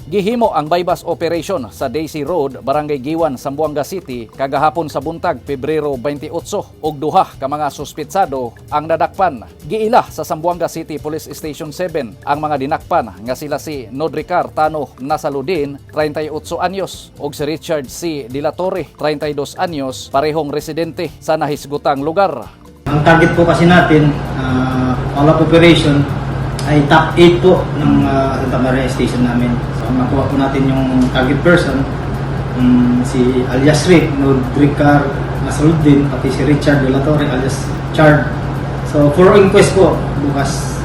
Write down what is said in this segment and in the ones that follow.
Gihimo ang bypass operation sa Daisy Road, Barangay Giwan, Zamboanga City kagahapon sa buntag Pebrero 28 ug duha ka mga suspitsado ang nadakpan. Giila sa Zamboanga City Police Station 7 ang mga dinakpan nga sila si Nodricar Tano Nasaludin, 38 anyos, ug si Richard C. De La Torre, 32 anyos, parehong residente sa nahisgutang lugar. Ang target po kasi natin, all-up operation, ay top 8 po ng Santa Maria Station namin. So nakuha po natin yung target person, si alias Rick, Nodricar Nasaludin, pati si Richard De La Torre alias Chard. So for inquest po bukas.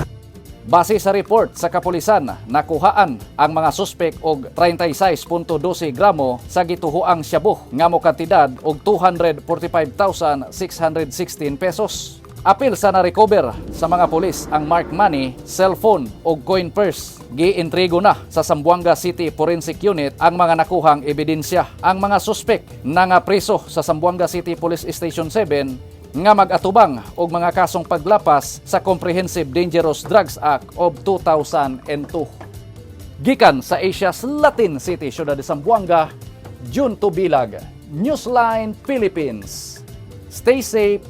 Base sa report sa kapulisan, nakuhaan ang mga suspek og 36.12 gramo sa gituhuang shabu nga mo kantidad og 245,616 pesos. Apil sa na-recover sa mga pulis ang marked money, cellphone ug coin purse. Gi-intrigo na sa Zamboanga City Forensic Unit ang mga nakuhang ebidensya. Ang mga suspek na nga preso sa Zamboanga City Police Station 7 nga mag-atubang og mga kasong paglapas sa Comprehensive Dangerous Drugs Act of 2002. Gikan sa Asia's Latin City, Ciudad de Zamboanga, June Tubilag, Newsline Philippines. Stay safe